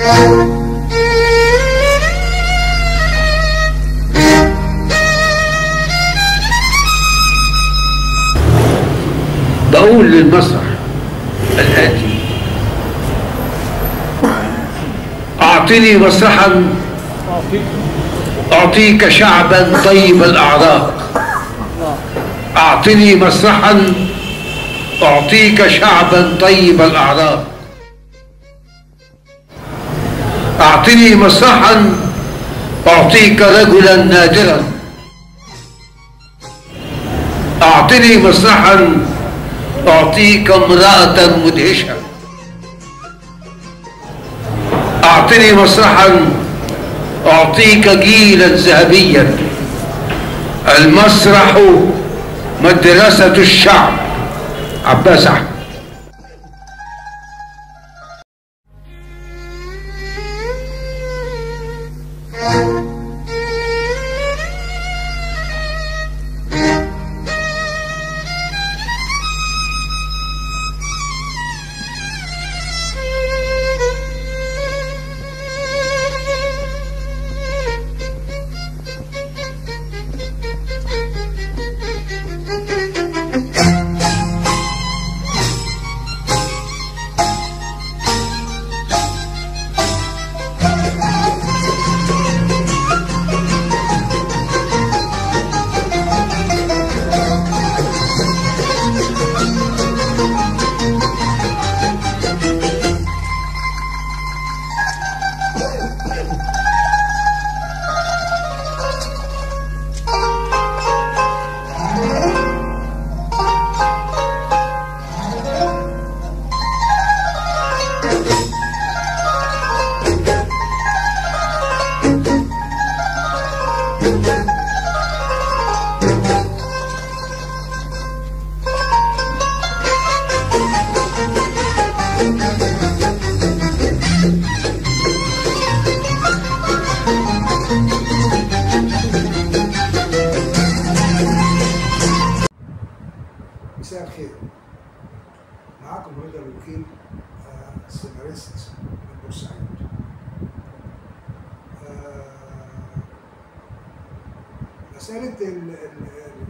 بقول للمسرح الآتي: أعطني مسرحا أعطيك شعبا طيب الأعراق، أعطني مسرحا أعطيك شعبا طيب الأعراق، أعطني مسرحا أعطيك رجلا نادرا، أعطني مسرحا أعطيك امرأة مدهشة، أعطني مسرحا أعطيك جيلا ذهبيا. المسرح مدرسة الشعب. عباس أحمد. مساء الخير، معاكم رضا الوكيل، سيناريست من بورسعيد. مسألة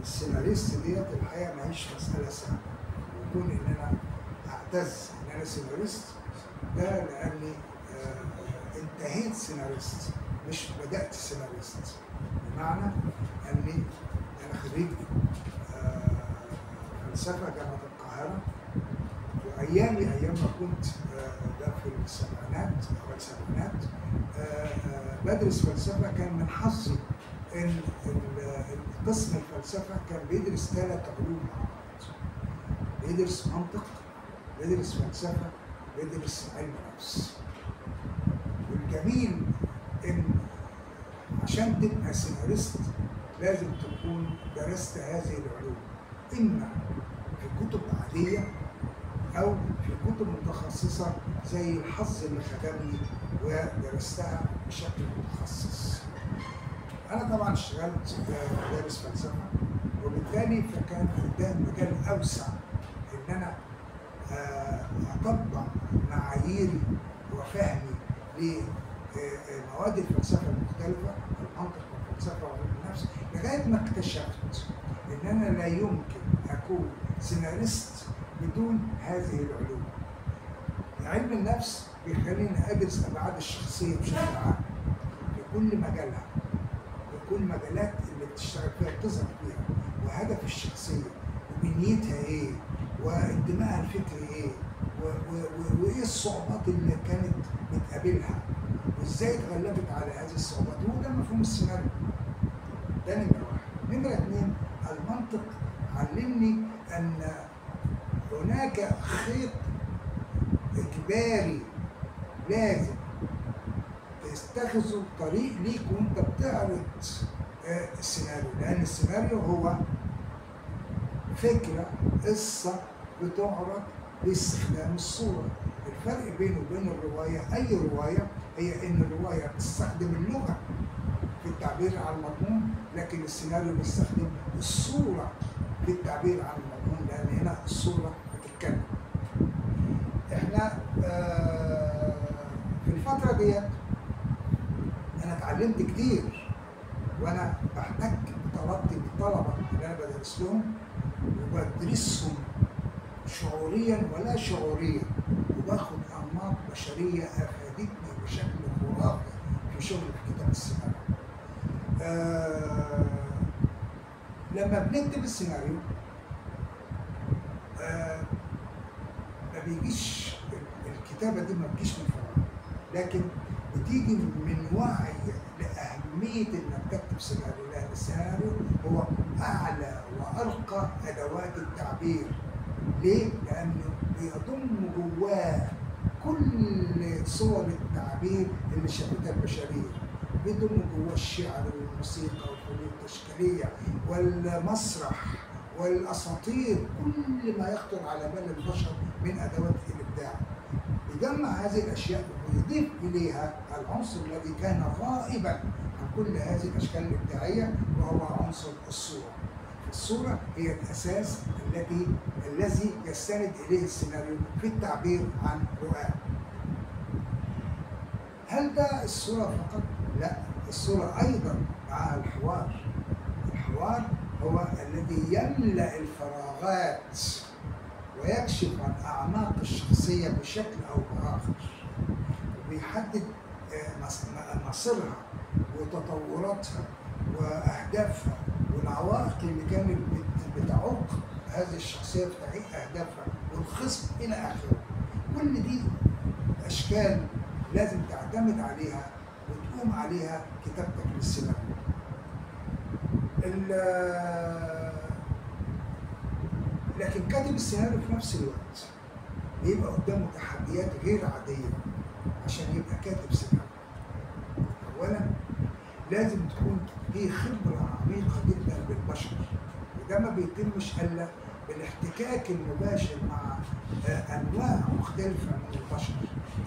السيناريست ديت الحقيقة ما هيش مسألة سهلة، وكون إن أنا أعتز إن أنا سيناريست ده لأني انتهيت سيناريست مش بدأت سيناريست، بمعنى أني أنا خريج فلسفة جامعة القاهرة، وأيامي أيام ما كنت ده في السبعينات أوائل السبعينات بدرس فلسفة، كان من حظي إن قسم الفلسفة كان بيدرس 3 علوم مع بعض، بيدرس منطق، بيدرس فلسفة، بيدرس علم نفس. والجميل إن عشان تبقى سيناريست لازم تكون درست هذه العلوم، إما في كتب عادية أو في كتب متخصصة زي الحظ اللي خدمني ودرستها بشكل متخصص. أنا طبعا اشتغلت مدرس فلسفة، وبالتالي فكان قدام مجال أوسع إن أنا أطبق معاييري وفهمي لمواد الفلسفة المختلفة، المنطق والفلسفة وعلم النفس، لغاية ما اكتشفت إن أنا لا يمكن أكون سيناريست بدون هذه العلوم. علم النفس بيخليني أدرس أبعاد الشخصية بشكل عام في كل مجالها، في كل المجالات اللي بتشتغل فيها بتظهر فيها، وهدف الشخصية وبنيتها إيه، وانتمائها الفكري إيه، وإيه الصعوبات اللي كانت بتقابلها، وإزاي اتغلبت على هذه الصعوبات. هو ده مفهوم السيناريو. ده نمرة واحد. نمرة اتنين، المنطق علمني أن هناك خيط إجباري لازم تتخذه طريق ليك وأنت بتعرض السيناريو، لأن السيناريو هو فكرة، قصة بتعرض باستخدام الصورة. الفرق بينه وبين الرواية، أي رواية، هي إن الرواية بتستخدم اللغة في التعبير عن المضمون، لكن السيناريو بيستخدم الصورة في التعبير عن المضمون، لأن هنا الصورة بتتكلم. احنا في الفترة الفترة ديت أنا اتعلمت كتير، وأنا بحتك بطلبتي بالطلبة اللي أنا بدرس لهم، وبدرسهم شعوريا ولا شعوريا، وباخد أنماط بشرية أفادتني بشكل خرافي في شغل في كتابة السيناريو. لما بنكتب السيناريو ما بيجيش الكتابة دي، ما بتجيش من فراغ، لكن بتيجي من وعي لأهمية إنك تكتب سيناريو، لأن السيناريو هو أعلى وأرقى أدوات التعبير. ليه؟ لأنه بيضم جواه كل صور التعبير اللي شافتها البشرية، بيضم جواه الشعر والموسيقى والفنون التشكيلية والمسرح والأساطير، كل ما يخطر على بال البشر من أدوات الإبداع. بيجمع هذه الأشياء ويضيف إليها العنصر الذي كان غائبا عن كل هذه الأشكال الإبداعية، وهو عنصر الصورة. الصورة هي الأساس الذي يستند إليه السيناريو في التعبير عن رؤاه. هل ده الصورة فقط؟ لا، الصورة أيضا معها الحوار. الحوار هو الذي يملأ الفراغات ويكشف عن أعماق الشخصية بشكل أو بآخر، وبيحدد مصيرها وتطوراتها وأهدافها والعوائق اللي كانت بتعوق هذه الشخصية في تحقيق أهدافها والخصم إلى آخره. كل دي أشكال لازم تعتمد عليها وتقوم عليها كتابتك للسيناريو. لكن كاتب السيناريو في نفس الوقت بيبقى قدامه تحديات غير عادية عشان يبقى كاتب سيناريو. أولا لازم تكون في خبرة عميقة جدا بالبشر، وده ما بيتمش إلا بالاحتكاك المباشر مع أنواع مختلفة من البشر.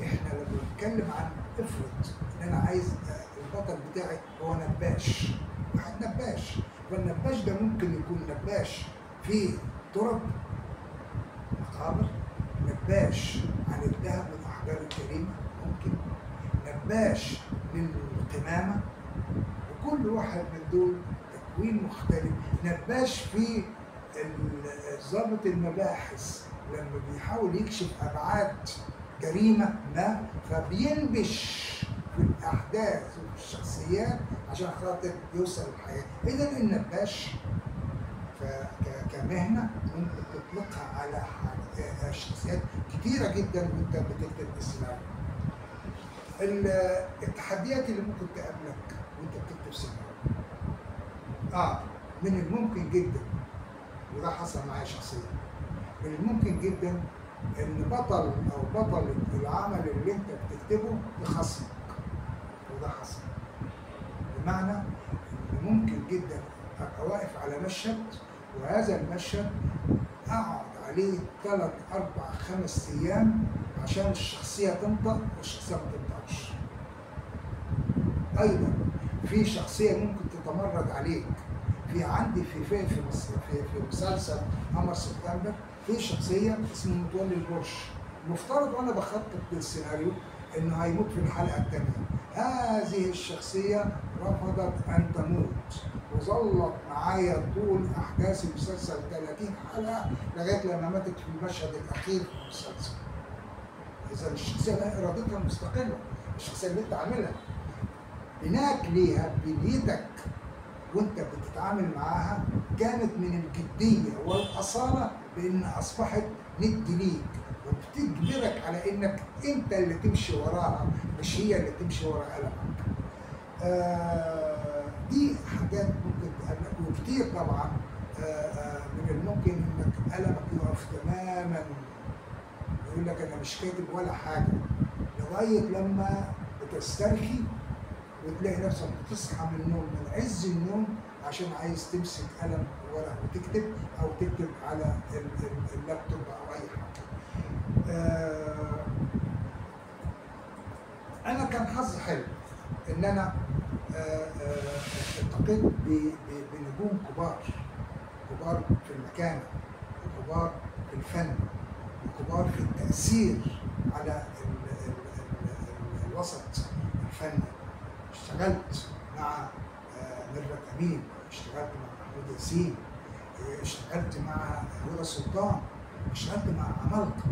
إحنا لما بنتكلم عن افرض إن أنا عايز البطل بتاعي هو نباش، واحد نباش، فالنباش ده ممكن يكون نباش في تراب مقابر، نباش عن الذهب والأحجار الكريمة، ممكن نباش للقمامة، وكل واحد من دول تكوين مختلف. نباش في ضابط المباحث لما بيحاول يكشف أبعاد جريمة ما، فبينبش في الأحداث وفي الشخصيات عشان خاطر يوصل للحياة. إذا النباش كمهنة ممكن تطلقها على شخصيات كتيرة جدا وانت بتكتب السيناريو. التحديات اللي ممكن تقابلك وانت بتكتب سيناريو، من الممكن جدا، وده حصل معايا شخصيا، من الممكن جدا ان بطل او بطلة العمل اللي انت بتكتبه يخصمك، وده حصل. بمعنى ان ممكن جدا ابقى واقف على مشهد، وهذا المشهد اقعد عليه 3 4 5 ايام عشان الشخصية تنطق والشخصية ما تنطقش. ايضا في شخصية ممكن تتمرد عليك. في عندي في في في في, في مسلسل قمر سبتمبر في شخصية اسمه متولي البرش، المفترض وانا بخطط للسيناريو انه هيموت في الحلقة الثانية. هذه الشخصية رفضت ان تموت وظلت معايا طول احداث المسلسل 30 حلقة لغاية لما ماتت في المشهد الاخير في المسلسل. اذا الشخصية لها ارادتها المستقلة، الشخصية اللي انت عاملها بناك ليها بنيتك وانت بتتعامل معاها كانت من الجدية والاصاله بان اصبحت ند ليك، وبتجبرك على انك انت اللي تمشي وراها مش هي اللي تمشي ورا قلمك. دي حاجات ممكن تقابلك، وكتير طبعا. من الممكن انك قلمك يقف تماما، يقول لك انا مش كاتب ولا حاجة، لغاية لما بتسترخي وتلاقي نفسك بتصحى من النوم من عز النوم عشان عايز تمسك قلم وورق وتكتب، او تكتب على اللابتوب او اي حاجة. انا كان حظي حلو ان انا التقيت بنجوم كبار، كبار في المكانة وكبار في الفن وكبار في التاثير على الوسط الفني. اشتغلت مع ميرفت أمين، اشتغلت مع محمود ياسين، اشتغلت مع هدى السلطان، اشتغلت مع عمالقة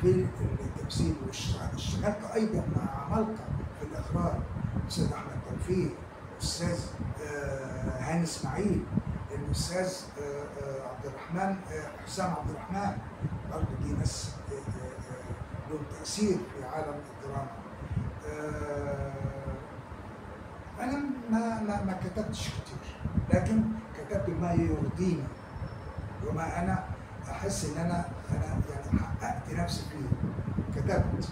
في التمثيل، واشتغلت أيضا مع عمالقة في الإخراج، الأستاذ أحمد توفيق، الأستاذ هاني إسماعيل، الأستاذ عبد الرحمن حسام عبد الرحمن، برضه دي ناس لهم تأثير في عالم الدراما. أنا ما كتبتش كتير، لكن كتبت ما يرضيني وما أنا أحس إن أنا يعني حققت نفسي فيه. كتبت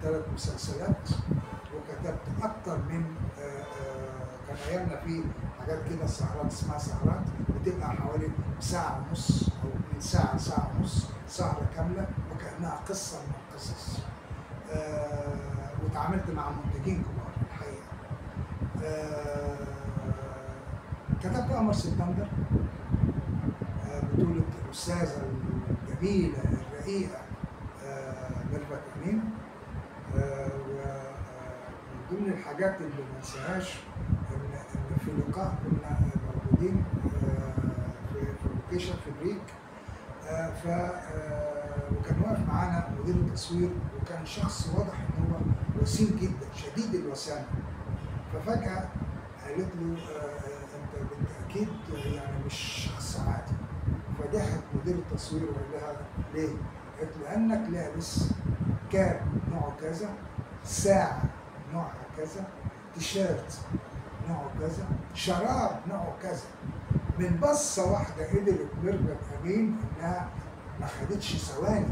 3 مسلسلات، وكتبت أكتر من كان أيامنا في حاجات كده سهرات اسمها سهرات، بتبقى حوالي ساعة ونص أو من ساعة لساعة ونص، سهرة كاملة وكأنها قصة من القصص. وتعاملت مع منتجين كبار الحقيقة. كتبت قمر سبتمبر، بطولة الأستاذة الجميلة الرقيقة ميرفت أمين. ومن ضمن الحاجات اللي ما انساهاش إن في لقاء كنا موجودين في ال location في break، وكان واقف معانا مدير التصوير، وكان شخص واضح إن هو وسيم جدا، شديد الوسامة. ففجأة قالت له أنت بالتأكيد يعني مش شخص عادي. فضحك مدير التصوير وقال لها ليه؟ قالت له لأنك لابس كاب نوعه كذا، ساعة نوعها كذا، تيشيرت نوعه كذا، شراب نوعه كذا. من بصة واحدة قدرت ميرفت أمين إنها ما خدتش ثواني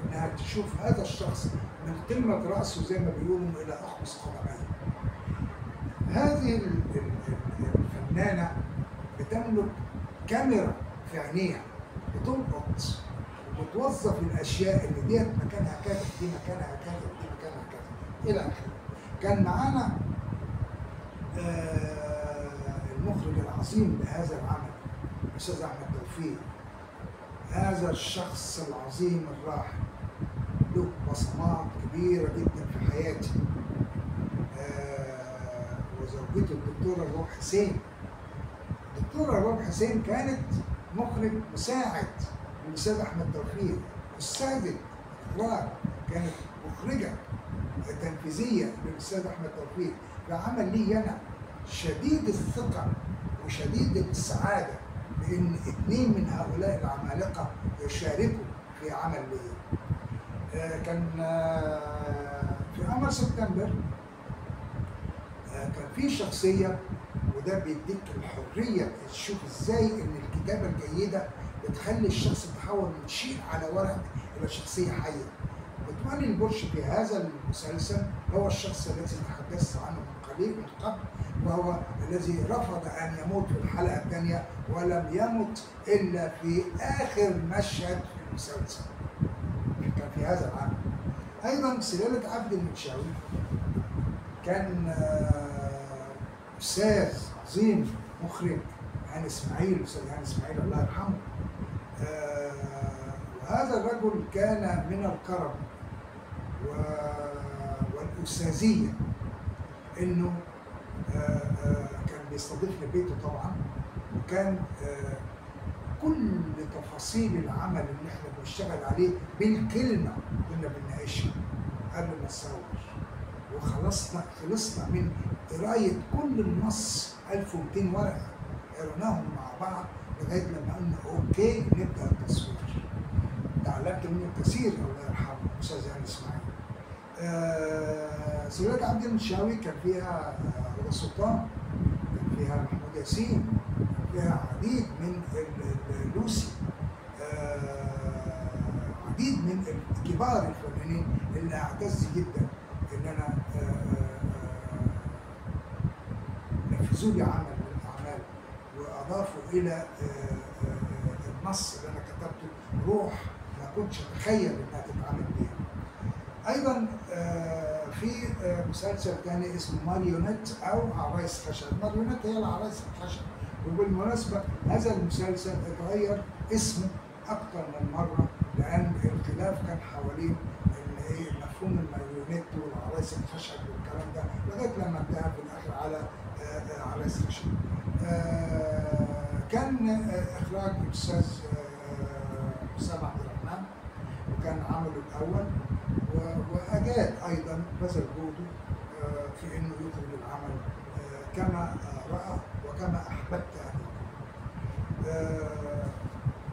إنها تشوف هذا الشخص من قمة رأسه زي ما بيقولوا إلى أخمص قدميه. هذه الفنانة بتملك كاميرا في عينيها، بتلقط وبتوظف الأشياء اللي ديت مكانها كذا، دي مكانها كذا، ودي مكانها كذا، إلى آخره. كان معانا المخرج العظيم لهذا العمل الأستاذ أحمد توفيق، هذا الشخص العظيم الراحل، له بصمات كبيرة جدا في حياتي. وزوجته الدكتورة رباب حسين. الدكتورة رباب حسين كانت مخرج مساعد للأستاذ أحمد توفيق، أستاذة إخراج، كانت مخرجة تنفيذية للأستاذ أحمد توفيق. فعمل لي أنا شديد الثقة وشديد السعادة بأن 2 من هؤلاء العمالقة يشاركوا في عمل لي. كان في قمر سبتمبر كان في شخصية، وده بيديك الحرية تشوف ازاي ان الكتابة الجيدة بتخلي الشخص يتحول من شيء على ورق الى شخصية حية. متولي البرش في هذا المسلسل هو الشخص الذي تحدثت عنه من قليل من قبل، وهو الذي رفض ان يموت في الحلقة الثانية، ولم يمت الا في اخر مشهد في المسلسل، كان في هذا العمل. ايضا سلالة عبد المنشاوي كان استاذ عظيم مخرج، هاني اسماعيل، استاذ هاني اسماعيل الله يرحمه. وهذا الرجل كان من الكرم والأستاذية إنه كان بيستضيفني بيته طبعا، وكان كل تفاصيل العمل اللي احنا بنشتغل عليه بالكلمة كنا بنناقشها قبل ما نصور. وخلصنا من قراية كل النص 1200 ورقة، قريناهم مع بعض لغاية لما قلنا okay نبدأ التصوير. تعلمت منه الكثير الله يرحمه الأستاذ هاني إسماعيل. سلالة عبد المنشاوي كان فيها هدى السلطان، كان فيها محمود ياسين، كان فيها عديد من لوسي، عديد من كبار الفنانين اللي اعتز جدا ان انا نفذوا لي عمل من الاعمال واضافوا الى النص اللي انا كتبته روح ما كنتش اتخيل انها تتعامل بيها. ايضا في مسلسل ثاني اسمه ماريونيت او عرايس خشب. ماريونيت هي العرايس الخشب، وبالمناسبة هذا المسلسل اتغير اسمه اكثر من مرة لان الخلاف كان حوالين مفهوم الماريونيت والعرايس الخشب والكلام ده، لغاية لما انتهى في الاخر على عرايس خشب. كان اخراج الاستاذ حسام عبد الرحمن، وكان عمله الاول، واجاد ايضا بذل جهده في انه يخرج العمل كما راى وكما احببت ان يكون.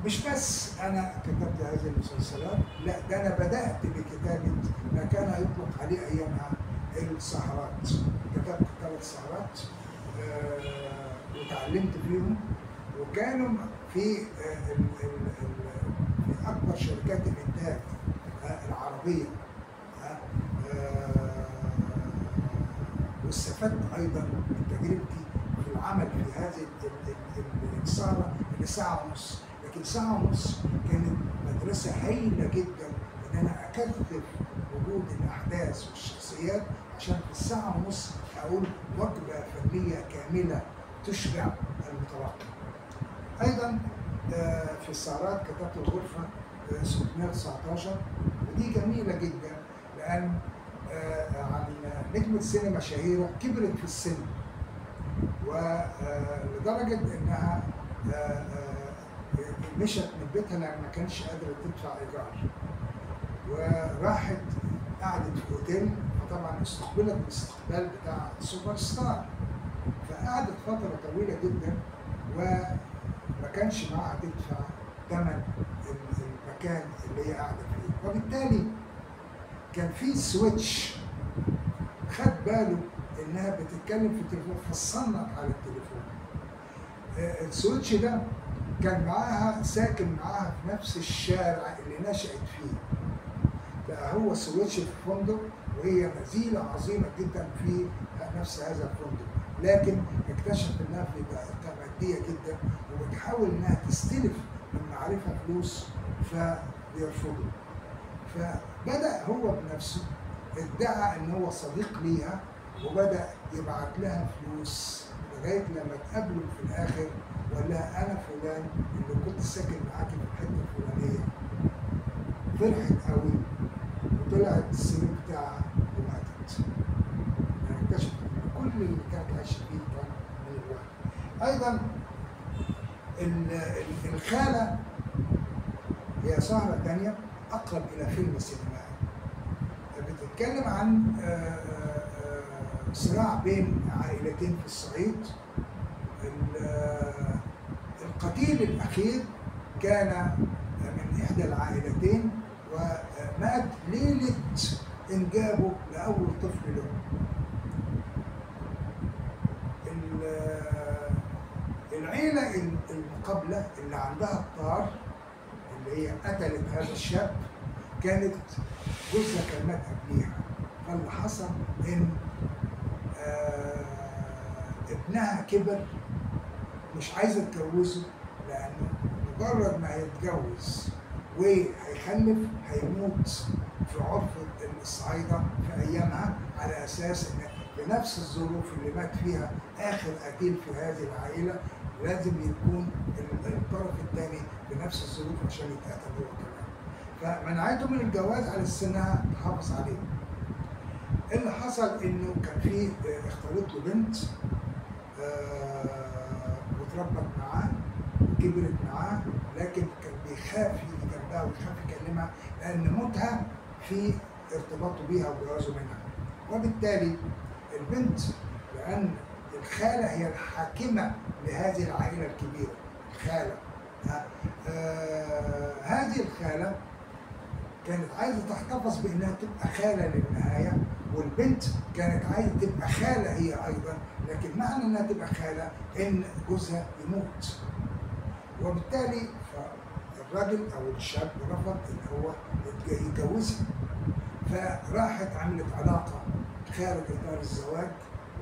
مش بس انا كتبت هذه المسلسلات، لا ده انا بدات بكتابه ما كان يطلق عليه ايامها السهرات. كتبت 3 سهرات وتعلمت فيهم، وكانوا في في اكبر شركات الانتاج العربية، واستفدت ايضا من تجربتي في العمل في هذه السهرة اللي ساعة ونص. لكن ساعة ونص كانت مدرسه هايلة جدا ان انا اكثف وجود الاحداث والشخصيات عشان في الساعة ونص اقول وجبة فنية كاملة تشبع المتلقي. ايضا في السهرات كتبت الغرفة 619، ودي جميلة جدا لان عن نجمه سينما شهيرة كبرت في السن، ولدرجه انها مشت من بيتها لان ما كانتش قادرة تدفع ايجار، وراحت قعدت في اوتيل، فطبعا استقبلت بالاستقبال بتاع سوبر ستار، فقعدت فترة طويلة جدا وما كانش معاها تدفع ثمن المكان اللي هي قاعدة فيه. وبالتالي كان في switch خد باله انها بتتكلم في التليفون، فصنت على التليفون. ال switch ده كان معاها، ساكن معاها في نفس الشارع اللي نشأت فيه. بقى هو switch في فندق وهي نزيلة عظيمة جدا في نفس هذا الفندق، لكن اكتشف انها في ضائقة مادية جدا وبتحاول انها تستلف من معرفة فلوس فبيرفضوا. فبدأ هو بنفسه ادعى ان هو صديق ليها وبدأ يبعت لها فلوس لغاية لما اتقابلوا في الآخر وقال لها أنا فلان اللي كنت ساكن معاكي في الحتة الفلانية. فرحت قوي وطلعت السرير بتاعها وماتت. يعني اكتشفت إن كل اللي كانت عايشة فيه كان من الوهم. أيضا الخالة هي سهرة تانية أقرب إلى فيلم سينمائي، بتتكلم عن صراع بين عائلتين في الصعيد. القتيل الأخير كان من إحدى العائلتين ومات ليلة إنجابه لأول طفل له. العيلة المقابلة اللي عندها الطار اللي هي قتلت هذا الشاب كانت جوزها كان مات قبليها، فاللي حصل إن ابنها كبر مش عايزه تجوزه، لانه مجرد ما هيتجوز وهيخلف هيموت في عرف الصعايده في ايامها، على اساس ان بنفس الظروف اللي مات فيها اخر قتيل في هذه العائلة لازم يكون الطرف الثاني بنفس الظروف عشان يتقتل هو كمان. فمنعته من الجواز على اساس انها تحافظ عليه. اللي حصل انه كان في اختارت له بنت واتربت معاه وكبرت معاه، لكن كان بيخاف يجي جنبها ويخاف يكلمها لان موتها في ارتباطه بيها وجوازه منها. وبالتالي البنت لان الخالة هي الحاكمة لهذه العائلة الكبيرة، الخالة هذه الخالة كانت عايزه تحتفظ بانها تبقى خاله للنهاية، والبنت كانت عايزه تبقى خاله هي ايضا، لكن معنى انها تبقى خاله ان جوزها يموت. وبالتالي فالراجل او الشاب رفض ان هو يتجوزها، فراحت عملت علاقة خارج اطار الزواج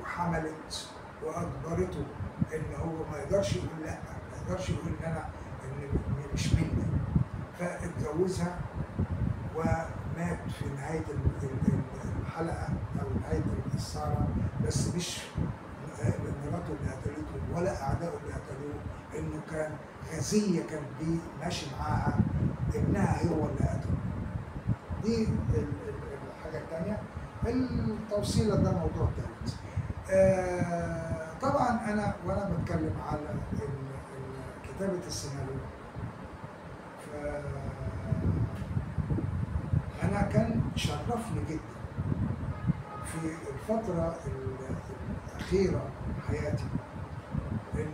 وحملت واجبرته ان هو ما يقدرش يقول لا، ما يقدرش يقول ان انا ان مش مني، فاتجوزها ومات في نهاية الحلقة أو نهاية السهرة، بس مش مراته اللي قتلته ولا أعدائه اللي قتلوه، إنه كان غزية كان دي ماشي معاها ابنها هو اللي قتله. دي التوصيله ده موضوع ثالث. طبعا انا وانا بتكلم على كتابه السيناريو، انا كان شرفني جدا في الفترة الاخيرة من حياتي ان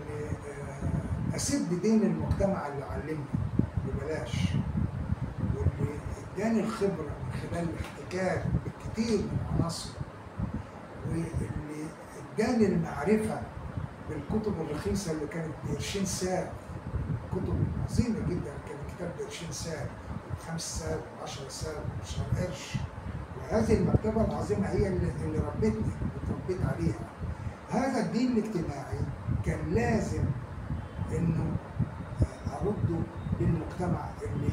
اسد دين المجتمع اللي علمني ببلاش، واللي اداني الخبرة من خلال الاحتكاك بالكثير من عناصره، واللي اداني المعرفة بالكتب الرخيصة اللي كانت بقرشين ساغ، كتب عظيمة جدا، كان الكتاب بقرشين ساغ و5 ساغ و10 ساغ و10 قرش. وهذه المكتبة العظيمة هي اللي ربتني وتربيت عليها. هذا الدين الاجتماعي كان لازم انه ارده للمجتمع اللي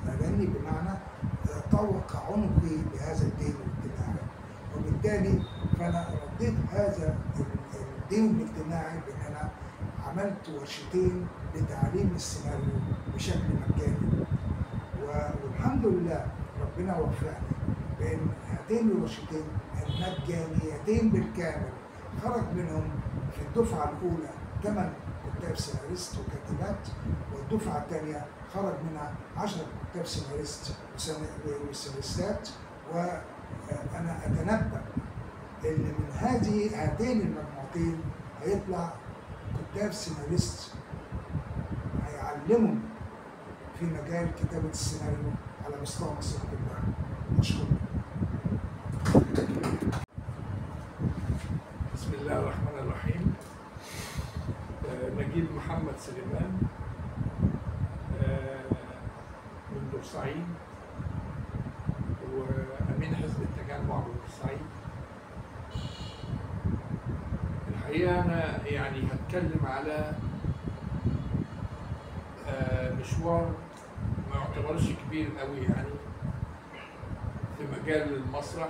اداني، بمعنى طوق عنقي بهذا الدين الاجتماعي، وبالتالي فانا رديت هذا الدين الاجتماعي بان انا عملت ورشتين لتعليم السيناريو بشكل مجاني، والحمد لله ربنا وفقني بان هاتين الورشتين المجانيتين بالكامل خرج منهم في الدفعة الاولى 8 كتاب سيناريست وكاتبات، والدفعه الثانية خرج منها 10 كتاب سيناريست وسيناريستات. وانا اتنبأ ان من هاتين المجموعتين هيطلع كتاب سيناريست هيعلموا في مجال كتابة السيناريو على مستوى مصر كلها. أشكركم. بسم الله الرحمن الرحيم. نجيب محمد سليمان من بورسعيد، وأمين حزب التجمع ببورسعيد. الحقيقة أنا يعني هتكلم على مشوار ما يعتبرش كبير قوي يعني في مجال المسرح،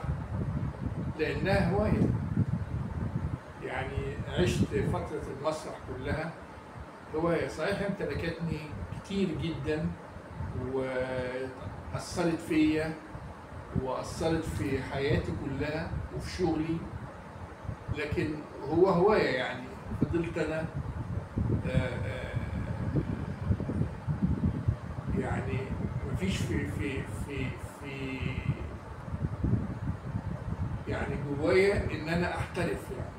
لأنها هواية. يعني عشت فترة المسرح كلها هواية، صحيح امتلكتني كتير جدا وأثرت فيا وأثرت في حياتي كلها وفي شغلي، لكن هو هواية. يعني فضلت أنا يعني مفيش في في في في يعني جوايا إن أنا أحترف. يعني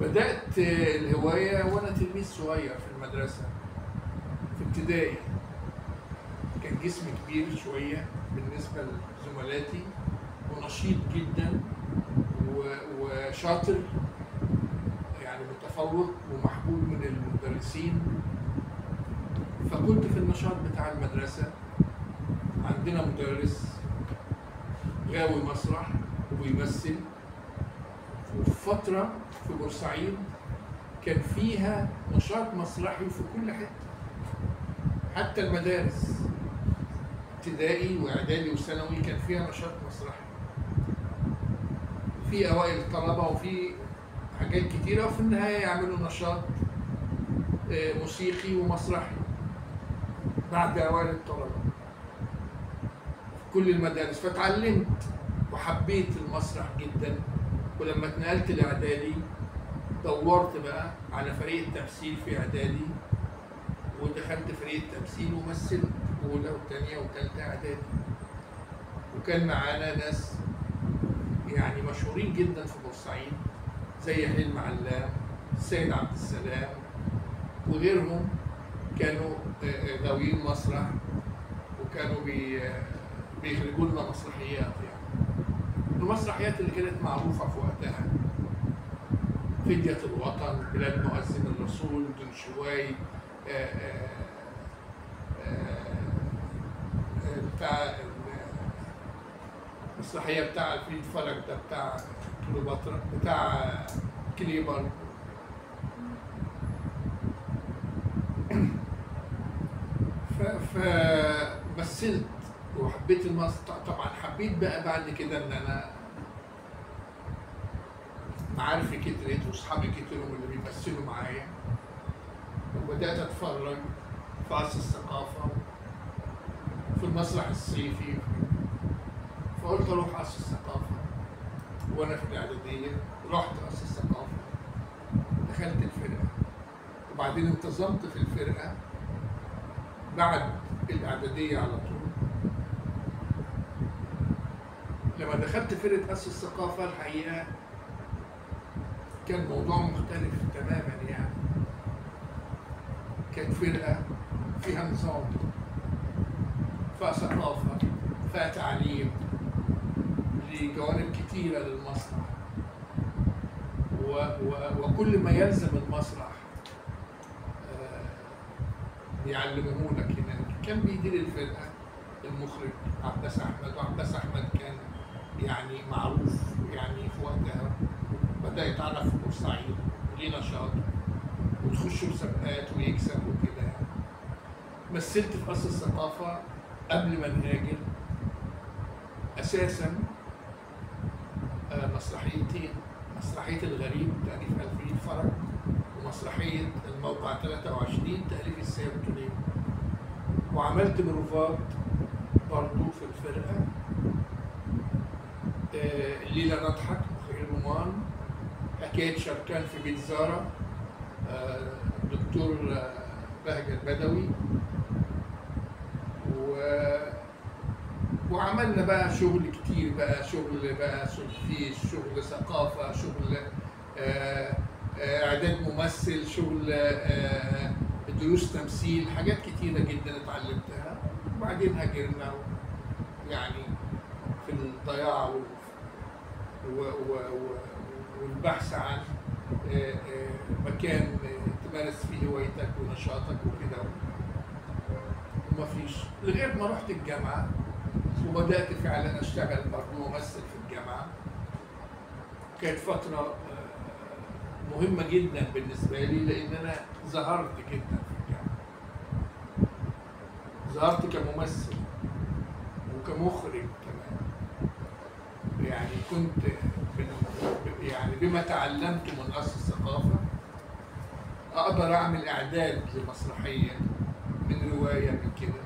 بدأت الهواية وأنا تلميذ صغير في المدرسة في ابتدائي. كان جسمي كبير شوية بالنسبة لزملاتي، ونشيط جدا وشاطر، يعني متفوق ومحبوب من المدرسين. فكنت في النشاط بتاع المدرسة. عندنا مدرس غاوي مسرح وبيمثل، وفي فترة في بورسعيد كان فيها نشاط مسرحي في كل حتة، حتى المدارس ابتدائي واعدادي وثانوي كان فيها نشاط مسرحي، في اوائل الطلبة وفي حاجات كتيرة، وفي النهاية يعملوا نشاط موسيقي ومسرحي بعد اوائل الطلبة في كل المدارس. فتعلمت وحبيت المسرح جدا. ولما اتنقلت لاعدادي دورت بقى على فريق التمثيل في اعدادي، ودخلت فريق التمثيل ومثلت اولى وثانيه وثالثه اعدادي. وكان معانا ناس يعني مشهورين جدا في بورسعيد زي حلمي علام، السيد عبد السلام وغيرهم، كانوا غاويين مسرح وكانوا بيخرجوا لنا مسرحيات. يعني المسرحيات اللي كانت معروفة في وقتها، فدية الوطن، بلاد مؤذن الرسول، دنشواي، بتاع المسرحية بتاع الفيل فرج ده بتاع كليوباترا، بتاع كليبر. فمثلت وحبيت المسرح طبعا. حبيت بقى بعد كده ان انا معارفي كترت واصحابي كتروا اللي بيمثلوا معايا، وبدات اتفرج في قصر الثقافة، في المسرح الصيفي، فقلت اروح قصر الثقافة. وانا في الاعدادية رحت قصر الثقافة، دخلت الفرقة، وبعدين انتظمت في الفرقة بعد الاعدادية على طول. لما دخلت فرقه قصر الثقافة الحقيقة كان موضوع مختلف تماما، يعني كانت فرقه فيها نظام، فيها ثقافة، فيها تعليم لجوانب كتيرة للمسرح، وكل ما يلزم المسرح بيعلموه لك هناك. كان بيدير الفرقة المخرج عباس أحمد، وعباس أحمد كان يعني معروف يعني في وقتها، بدأ يتعرف في بورسعيد وليه نشاط وتخش مسابقات ويكسب وكده يعني. مثلت في قصر الثقافة قبل ما نهاجر أساساً مسرحيتين، مسرحية الغريب تأليف ألفريد فرج، ومسرحية الموقع 23 تأليف السيد طليب. وعملت بروفات برضو في الفرقة، الليلة نضحك مخيل رومان، حكاية شركان في بيت زارة دكتور بهجت بدوي، وعملنا بقى شغل كتير، بقى شغل بقى سولفيج، شغل ثقافة، شغل إعداد ممثل، شغل دروس تمثيل، حاجات كتيرة جدا اتعلمتها. وبعدين هاجرنا يعني في الضياع والبحث عن مكان تمارس فيه هوايتك ونشاطك وكده، ومفيش، لغاية ما رحت الجامعة وبدأت فعلا أشتغل برضه ممثل في الجامعة. كانت فترة مهمة جدا بالنسبة لي، لأن أنا ظهرت جدا في الجامعة، ظهرت كممثل وكمخرج كمان. يعني كنت يعني بما تعلمته من قصر الثقافة أقدر أعمل إعداد لمسرحية من رواية من كده.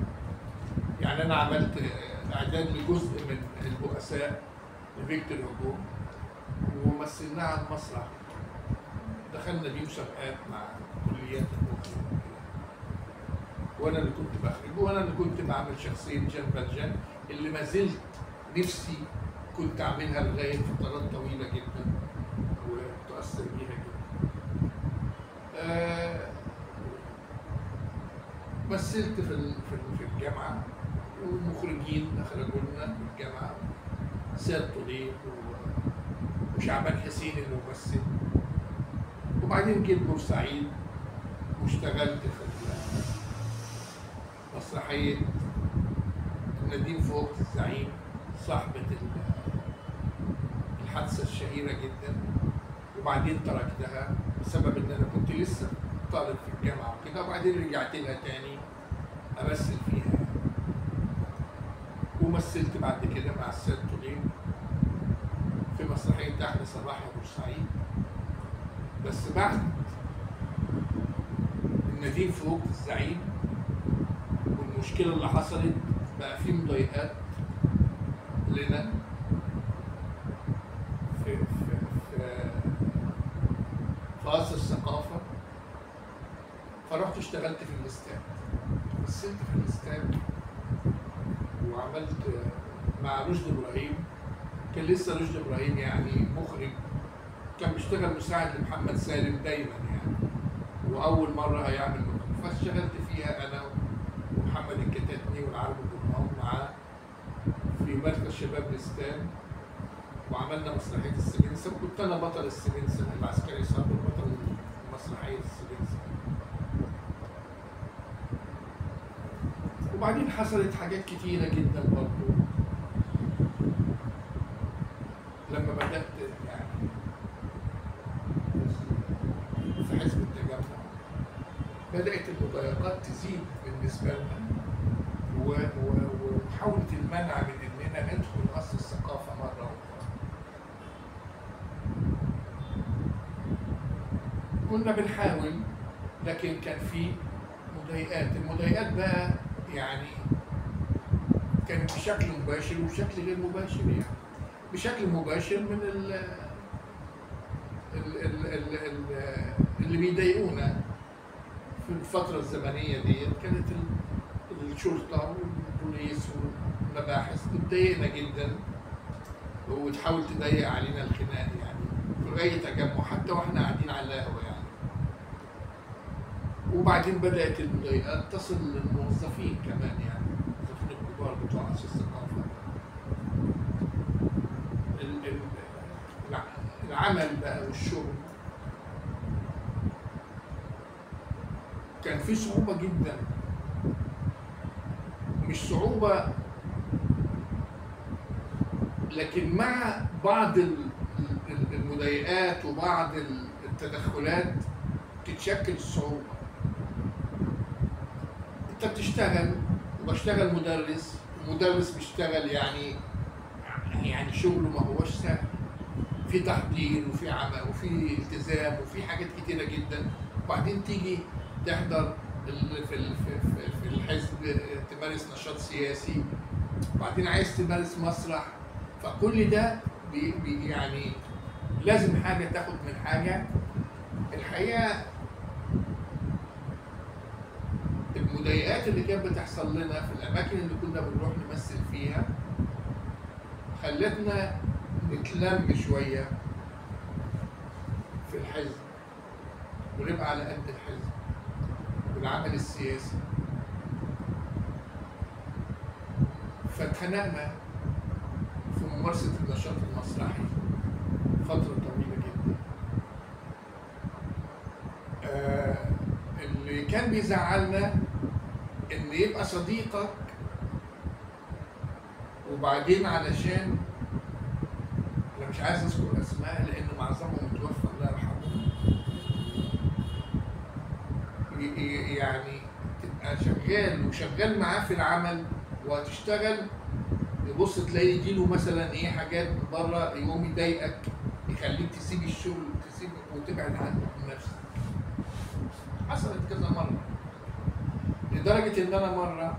يعني أنا عملت إعداد لجزء من البؤساء لفيكتور هوجو ومثلناها على المسرح، دخلنا بيه مسابقات مع كليات الأخرى، وأنا اللي كنت بخرج، وأنا اللي كنت بعمل شخصية جان فالجان اللي ما زلت نفسي كنت أعملها لغاية فترات طويلة جدا ومتأثر بيها جدا. مثلت في الجامعة، ومخرجين أخرجوا لنا في الجامعة، سيد طليب وشعبان حسين الممثل. وبعدين جيت بورسعيد واشتغلت في مسرحية نديم فوق الزعيم، صاحبة الحادثة الشهيرة جدا، وبعدين تركتها بسبب إن أنا كنت لسه طالب في الجامعة وكده، وبعدين رجعت لها تاني أمثل فيها. ومثلت بعد كده مع السيد طليب في مسرحية أحلى صباح يا بورسعيد، بس بعد النديم فوق الزعيم والمشكلة اللي حصلت بقى في مضايقات لنا في في في في قصر الثقافة، فرحت اشتغلت في الاستاد، مثلت في الاستاد وعملت مع رشدي ابراهيم. كان لسه رشدي ابراهيم يعني مخرج، كان بيشتغل مساعد لمحمد سالم دايما يعني، واول مرة هيعمل مخرج، فاشتغلت فيها انا ومحمد الكتاتني والعربي الجمهور معاه في مركز شباب الاستاد، وعملنا مسرحية السبنسه، وكنت انا بطل السبنسه، العسكري صابر بطل مسرحية السبنسه. وبعدين حصلت حاجات كتيرة جدا برضو لما بدأت يعني في حزب التجمع، بدأت المضايقات تزيد بالنسبة لنا، ومحاولة المنع من إننا ندخل قصر الثقافة مرة أخرى. كنا بنحاول، لكن كان في مضايقات. المضايقات بقى يعني كانت بشكل مباشر وبشكل غير مباشر. يعني بشكل مباشر من ال ال ال ال ال اللي بيضايقونا في الفترة الزمنية ديت، كانت الشرطة والبوليس والمباحث بتضايقنا جدا وتحاول تضيق علينا الخناق يعني في أي تجمع، حتى واحنا قاعدين على القهوة يعني. وبعدين بدأت المضايقات تصل للموظفين كمان، يعني الموظفين الكبار بتوع قصر الثقافة. العمل بقى والشغل كان فيه صعوبة جدا، مش صعوبة لكن مع بعض المضايقات وبعض التدخلات تتشكل الصعوبة. انت بتشتغل، وبشتغل مدرس، المدرس بيشتغل يعني شغله ما هوش سهل، في تحضير وفي عمل وفي التزام وفي حاجات كتيرة جدا. وبعدين تيجي تحضر في الحزب، تمارس نشاط سياسي، وبعدين عايز تمارس مسرح، فكل ده بي يعني لازم حاجة تاخد من حاجة. الحقيقة المضايقات اللي كانت بتحصل لنا في الأماكن اللي كنا بنروح نمثل فيها خلتنا نتلم شوية في الحزب ونبقى على قد الحزب والعمل السياسي. فاتخنقنا في ممارسة النشاط المسرحي فترة طويلة جدا. اللي كان بيزعلنا إن يبقى صديقك، وبعدين علشان أنا مش عايز أذكر أسماء لأن معظمهم متوفى الله يرحمه، يعني تبقى شغال وشغال معاه في العمل وهتشتغل، يبص تلاقي يجيله مثلا ايه حاجات من بره يقوم يضايقك، يخليك تسيب الشغل تسيب وتبعد عنه من نفسك. حصلت كذا مرة، لدرجة ان انا مرة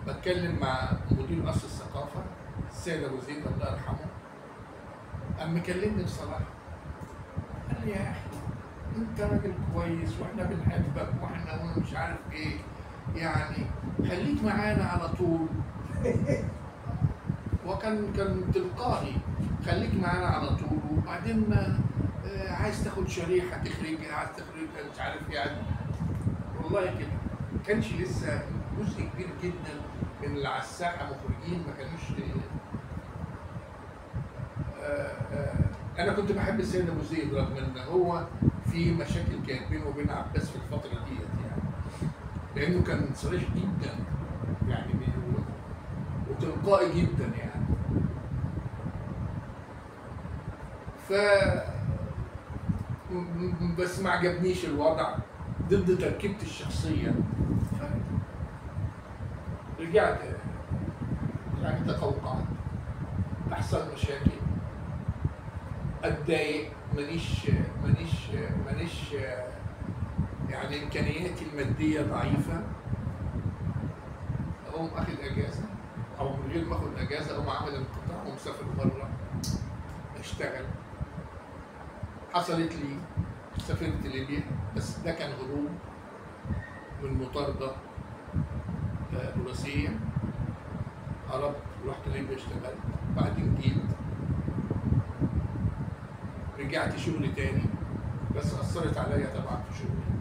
بتكلم مع مدير قصر الثقافة السيد ابو زيد الله يرحمه، قام مكلمني بصراحة، قال لي يا اخي انت راجل كويس واحنا بنحبك واحنا مش عارف ايه، يعني خليك معانا على طول. وكان تلقائي، خليك معانا على طول، وبعدين ما عايز تاخد شريحة تخرجها، عايز تخرجها مش عارف يعني. والله كده ما كانش لسه جزء كبير جدا من اللي على الساحة مخرجين ما كانوش. انا كنت بحب السيد ابو زيد رغم ان هو في مشاكل كانت بينه وبين عباس في الفترة ديت يعني، لانه كان صريح جدا يعني وتلقائي جدا يعني. ف بس ما عجبنيش الوضع ضد تركيبتي الشخصية، رجعت يعني تقوقعت، تحصل مشاكل، اتضايق، مانيش مانيش مانيش يعني امكانياتي المادية ضعيفة، اقوم اخد اجازه او من غير ما اخد اجازه اقوم عامل انقطاع ومسافر بره اشتغل. حصلت لي، سافرت ليبيا، بس ده كان هروب من مطاردة بوليسيه، هربت رحت ليبيا اشتغلت، بعدين جيت رجعت شغلي تاني، بس أثرت عليا طبعا في شغلي.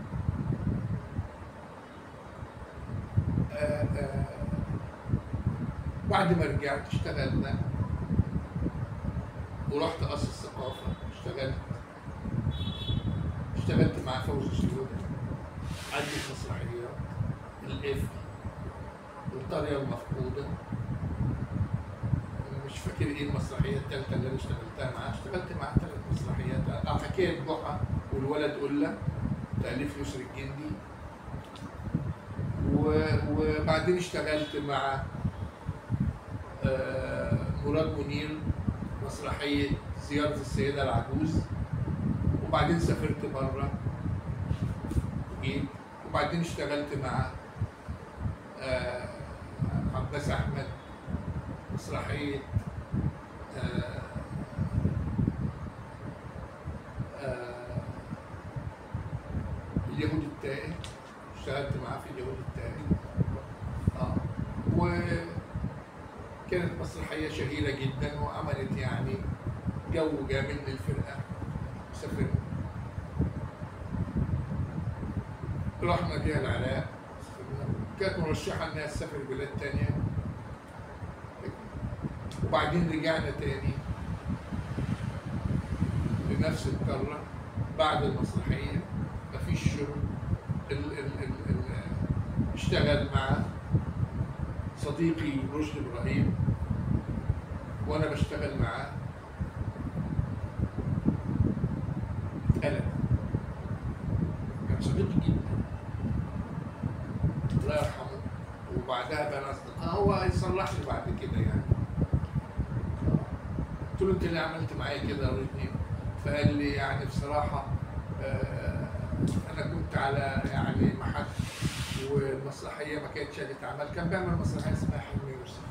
بعد ما رجعت اشتغلنا ورحت قصر الثقافة، اشتغلت مع فوزي شنودة عدة مسرحيات، القفل والقرية المفقودة، مش فاكر ايه المسرحية الثالثة اللي انا اشتغلتها معاه، اشتغلت معاه 3 مسرحيات، حكاية جحا والولد قلة تأليف يسري الجندي، وبعدين اشتغلت مع مراد منير مسرحية زيارة السيدة العجوز، وبعدين سافرت بره وجيت، وبعدين اشتغلت مع عباس أحمد مسرحية اليهود التائه، اشتغلت معاه في اليهود التائه. وكانت مسرحية شهيرة جدا وعملت يعني جو جامد للفرقة. سافرنا رحنا بيها العراق، كانت مرشحة انها تسافر بلاد تانية، وبعدين رجعنا تاني لنفس القارة بعد المسرحية. مفيش شغل. اشتغل مع صديقي رشدي ابراهيم وانا بشتغل معاه، اتقلب. كان صديقي جدا الله يرحمه، وبعدها بقى اصدقاء. هو يصلح لي بعد كده يعني. قلت له انت اللي عملت معايا كده يا رشدي؟ فقال لي يعني بصراحة انا كنت على يعني محك، والمسرحيه ما كانتش هتتعمل. كان بيعمل مسرحية اسمها حلمي يوسف.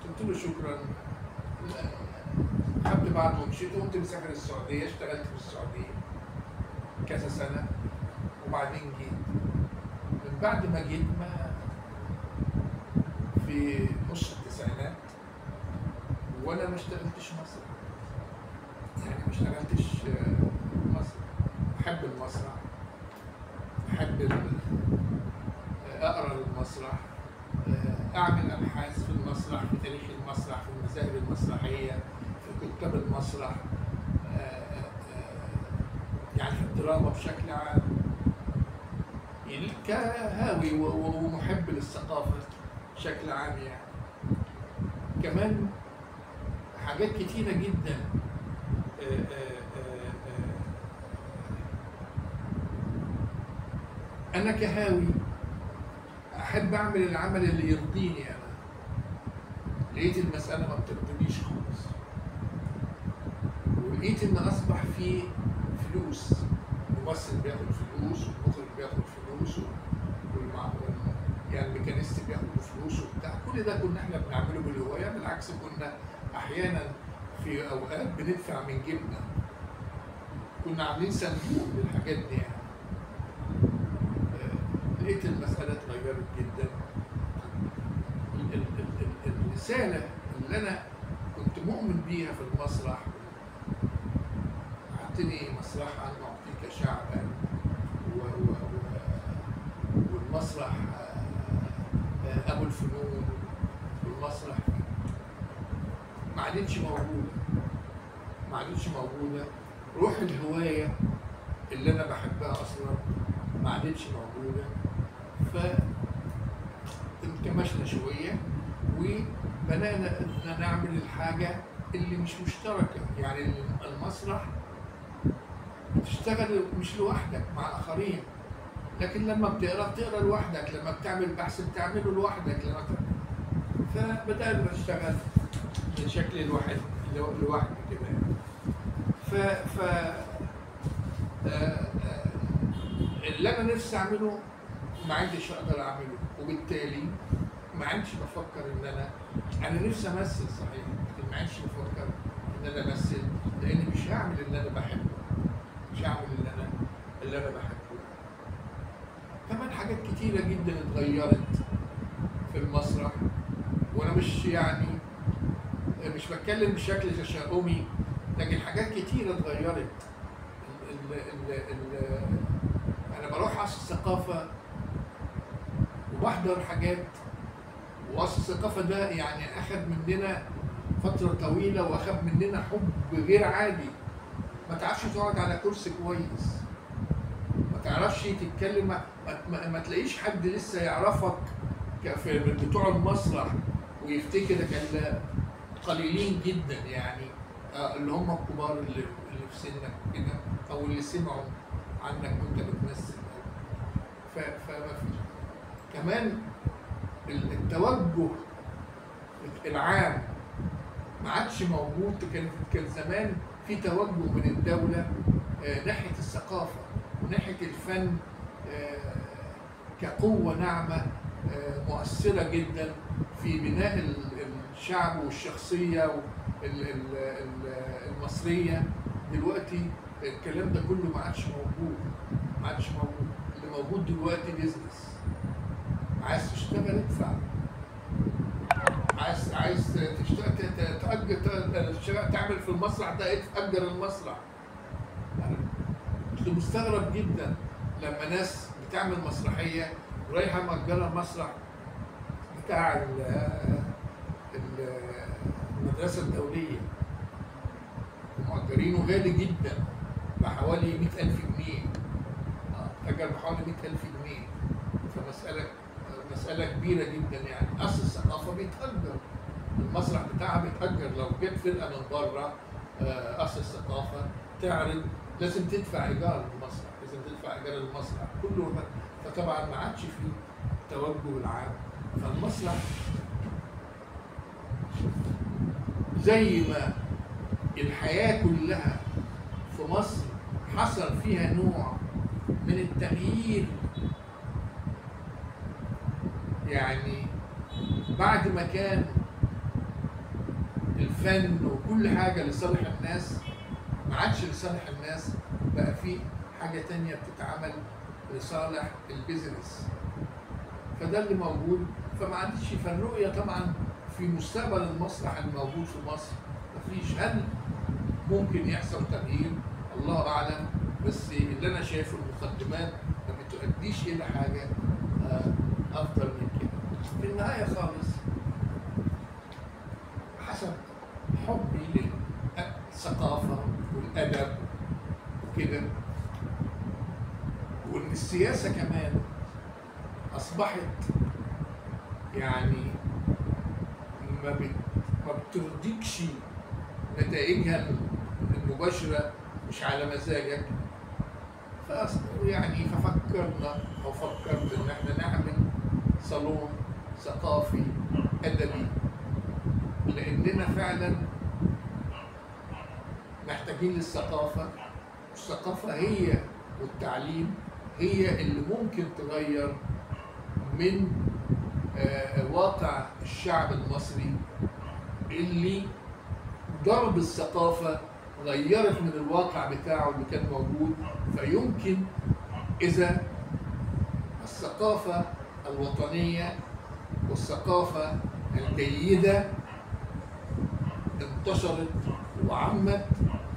قلت له شكرا، خدت بعض ومشيت، وقمت مسافر السعودية. اشتغلت في السعودية كذا سنة، وبعدين جيت. من بعد ما جيت ما في نص التسعينات وانا ما اشتغلتش مسرح، يعني ما اشتغلتش مسرح. احب المسرح، احب اقرا المسرح، اعمل ابحاث في المسرح، في تاريخ المسرح، في المذاهب المسرحية، في كتاب المسرح، يعني في الدراما بشكل عام. يعني كهاوي ومحب للثقافة بشكل عام يعني. كمان حاجات كتيرة جدا أنا كهاوي أحب أعمل العمل اللي يرضيني أنا. لقيت المسألة ما بترضينيش خالص، ولقيت إن أصبح في فلوس، الممثل بياخد فلوس، والمخرج بياخد فلوس، يعني الميكانيست بياخد فلوس وبتاع. كل ده كنا احنا بنعمله بالهوايه، بالعكس كنا احيانا في اوقات بندفع من جيبنا، كنا عاملين صندوق للحاجات دي يعني. لقيت المسالة اتغيرت جدا. الرسالة اللي انا كنت مؤمن بيها في المسرح، اعطني مسرحا اعطيك شعبا، والمسرح ابو الفنون، والمسرح ما عادتش موجودة، ما عادتش موجودة. روح الهواية اللي انا بحبها اصلا ما عادتش موجودة. فانكمشنا شوية وبدانا نعمل الحاجة اللي مش مشتركة. يعني المسرح بتشتغل مش لوحدك، مع اخرين، لكن لما بتقرا بتقرا لوحدك، لما بتعمل بحث بتعمله لوحدك، لما فبدأنا نشتغل بشكل الواحد لوحدي كده يعني. ف ف اللي انا نفسي اعمله ما عنديش اقدر اعمله، وبالتالي ما عنديش بفكر ان انا نفسي امثل صحيح، لكن ما عنديش بفكر ان انا امثل، لان مش هعمل اللي انا بحبه، مش هعمل اللي انا بحبه. كمان حاجات كتيرة جدا اتغيرت في المسرح، وانا مش يعني مش بتكلم بشكل تشاؤمي، لكن حاجات كتيرة اتغيرت. انا بروح قصر الثقافة وبحضر حاجات، وقصر الثقافة ده يعني اخذ مننا فترة طويلة، واخذ مننا حب غير عادي. ما تعرفش تقعد على كرسي كويس، ما تعرفش تتكلم، ما تلاقيش حد لسه يعرفك في بتوع المسرح ويفتكرك الا قليلين جدا يعني، اللي هم الكبار اللي في سنك كده، او اللي سمعوا عنك وانت بتمثل. فما فيش. كمان التوجه العام ما عادش موجود. كان زمان في توجه من الدولة ناحية الثقافة وناحية الفن كقوة ناعمة مؤثرة جدا في بناء الشعب والشخصية المصرية. دلوقتي الكلام ده كله ما عادش موجود، ما عادش موجود. اللي موجود دلوقتي business. عايز تشتغل ادفع، عايز تشتغل تأجر، تعمل في المسرح ده أجر المسرح. كنت مستغرب جدا لما ناس بتعمل مسرحية ورايحة مأجرة المسرح بتاع المدرسة الدولية، ومأجرينه غالي جدا بحوالي 100,000 جنيه، تأجر بحوالي 100,000 جنيه. فمسألة مسألة كبيرة جدا يعني. أصل الثقافة بيتأجر، المسرح بتاعها بيتأجر. لو جت فرقة من بره أصل الثقافة تعرض لازم تدفع إيجار المسرح، لازم تدفع إيجار المسرح كله. فطبعا ما عادش فيه التوجه العام. فالمسرح زي ما الحياة كلها في مصر حصل فيها نوع من التغيير، يعني بعد ما كان الفن وكل حاجة لصالح الناس، ما عادش لصالح الناس، بقى في حاجة تانية بتتعمل لصالح البيزنس. فده اللي موجود. فما عادش. فالرؤية طبعا في مستقبل المسرح الموجود في مصر مفيش. هل ممكن يحصل تغيير؟ الله أعلم. بس اللي أنا شايفه المقدمات ما بتؤديش إلى حاجة أفضل من كده. في النهاية خالص، حسب حبي للثقافة والأدب وكده، وإن السياسة كمان أصبحت يعني ما بترضيكش نتائجها المباشرة، مش على مزاجك. يعني ففكرنا أو فكرت إن إحنا نعمل صالون ثقافي أدبي، لأننا فعلا محتاجين للثقافة. والثقافة هي والتعليم هي اللي ممكن تغير من واقع الشعب المصري، اللي ضرب الثقافة غيرت من الواقع بتاعه اللي كان موجود. فيمكن إذا الثقافة الوطنية والثقافة الجيدة انتشرت وعمت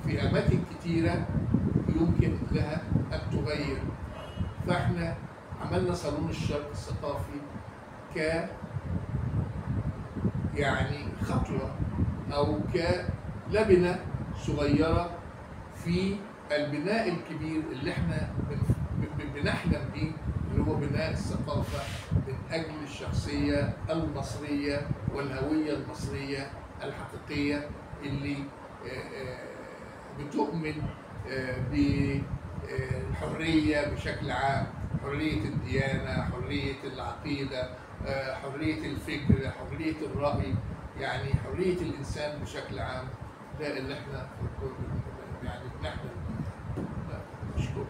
في أماكن كتيرة يمكن لها أن تغير. فإحنا عملنا صالون الشرق الثقافي ك يعني خطوة أو كلبنة صغيرة في البناء الكبير اللي احنا بنحلم بيه، اللي هو بناء الثقافة من أجل الشخصية المصرية والهوية المصرية الحقيقية اللي بتؤمن بالحرية بشكل عام، حرية الديانة، حرية العقيدة، حرية الفكر، حرية الرأي، يعني حرية الإنسان بشكل عام. ده اللي احنا يعني بنحلم بيه. أشكرك.